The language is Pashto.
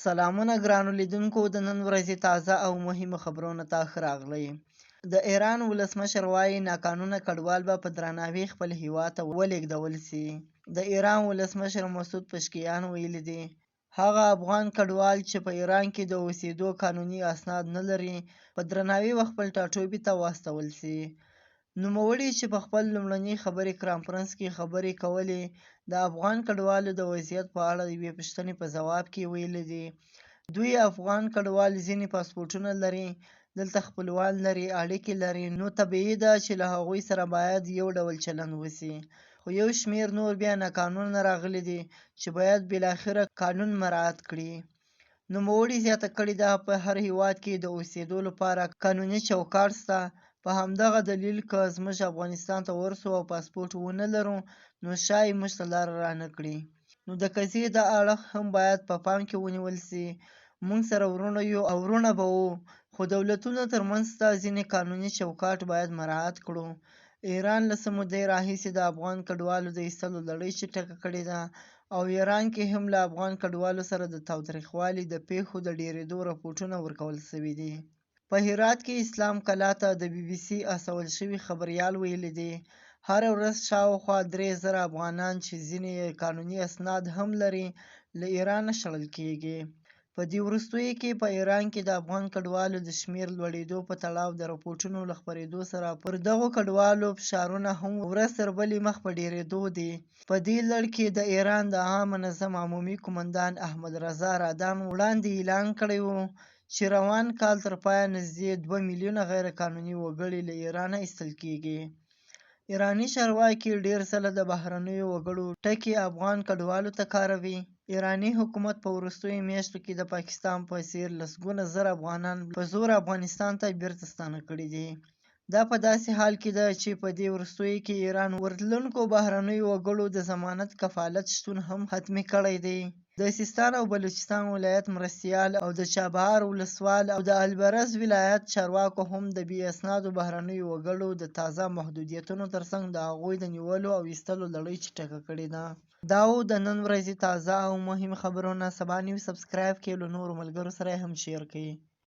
سلامونه ګرانو لیدونکو، د نن ورځې تازه او مهمو خبرونو ته ښه راغلئ. د ایران ولسمشر وايي، ناقانونه کډوال به په درناوي خپل هیواد ته ولېږدول سي. د ایران ولسمشر مسعود پزشکیان ویلي دي، هغه افغان کډوال چې په ایران کې د اوسېدو قانوني اسناد نه لري، په درناوي به خپل ټاټوبي ته واستول سي. نوموړي چې په خپل لومړني خبري کانفرنس کې خبرې کولې، د افغان کډوالو د وضعیت په اړه د یوې پوښتنې په ځواب کې ویلي دي، دوی افغان کډوال ځینې پاسپورټونه لري، دلته خپلوان لري، اړیکې لري، نو طبیعي ده چې له هغوی سره باید یو ډول چلند وشي. خو یو شمېر نور بیا ناقانونه راغلي دي چې باید بالاخره قانون مراعت کړي. نوموړي زیاته کړې ده، په هر هیواد کې د اوسېدو لپاره قانوني چوکاټ شته. په همدغه دلیل که زموږ افغانستان ته ورسو او پاسپورټ ونه لرو، نو ښايي موږ ته لاره رانه کړي. نو د قضیې دا اړخ هم باید په پام کې ونیول شي. موږ سره وروڼه یو او وروڼه به وو، خو دولتونو ترمنځ شته ځینې قانوني چوکاټ باید مراعت کړو. ایران له څه مودې راهیسې د افغان کډوالو د ایستلو لړۍ چټکه کړې ده او ایران کې هم له افغان کډوالو سره د تاوتریخوالي د پېښو د ډېرېدو رپوټونه ورکول شوي دي. په هرات کې اسلام کلا ته د بي بي سي استول شوي خبریال ویلي دي، هره ورځ شاوخوا 3000 افغانان چې ځینې یې قانوني اسناد هم لري، له ایرانه شړل کېږي. په دې وروستیو کې په ایران کې د افغان کډوالو د شمېر لوړېدو په تړاو د رپوټونو له خپرېدو سره پر دغو کډوالو فشارونه هم ورځ تر بلې مخ په ډېرېدو دي. په دې لړ کې د ایران د عامه نظم عمومي قومندان احمد رضا رادان وړاندې اعلان کړی و چې روان کال تر پایه نږدې 2 میلیونه غیرقانوني وګړي له ایرانه ایستل کېږي. ایراني چارواکي ډېر ځله د بهرنیو وګړو ټکی افغان کډوالو ته کاروي. ایراني حکومت په وروستیو میاشتو کې د پاکستان په څېر لسګونه زره افغانان په زوره افغانستان ته بیرته ستانه کړي دي. دا په داسې حال کې ده چې په دې وروستیو کې ایران ورتلونکو بهرنیو وګړو د ضمانت کفالت شتون هم حتمي کړی دی. د سیستان او بلوچستان ولایت مرستیال او د چابهار ولسوال او د البرز ولایت چارواکو هم د بې اسنادو بهرنیو وګړو د تازه محدودیتونو ترڅنګ د هغوی د نیولو او ایستلو لړۍ چټکه کړې ده. دا وو د نن ورځې تازه او مهم خبرونه. سبا نیوز سبسکرایب کړئ، له نورو ملګرو سره یې هم شیر کړئ.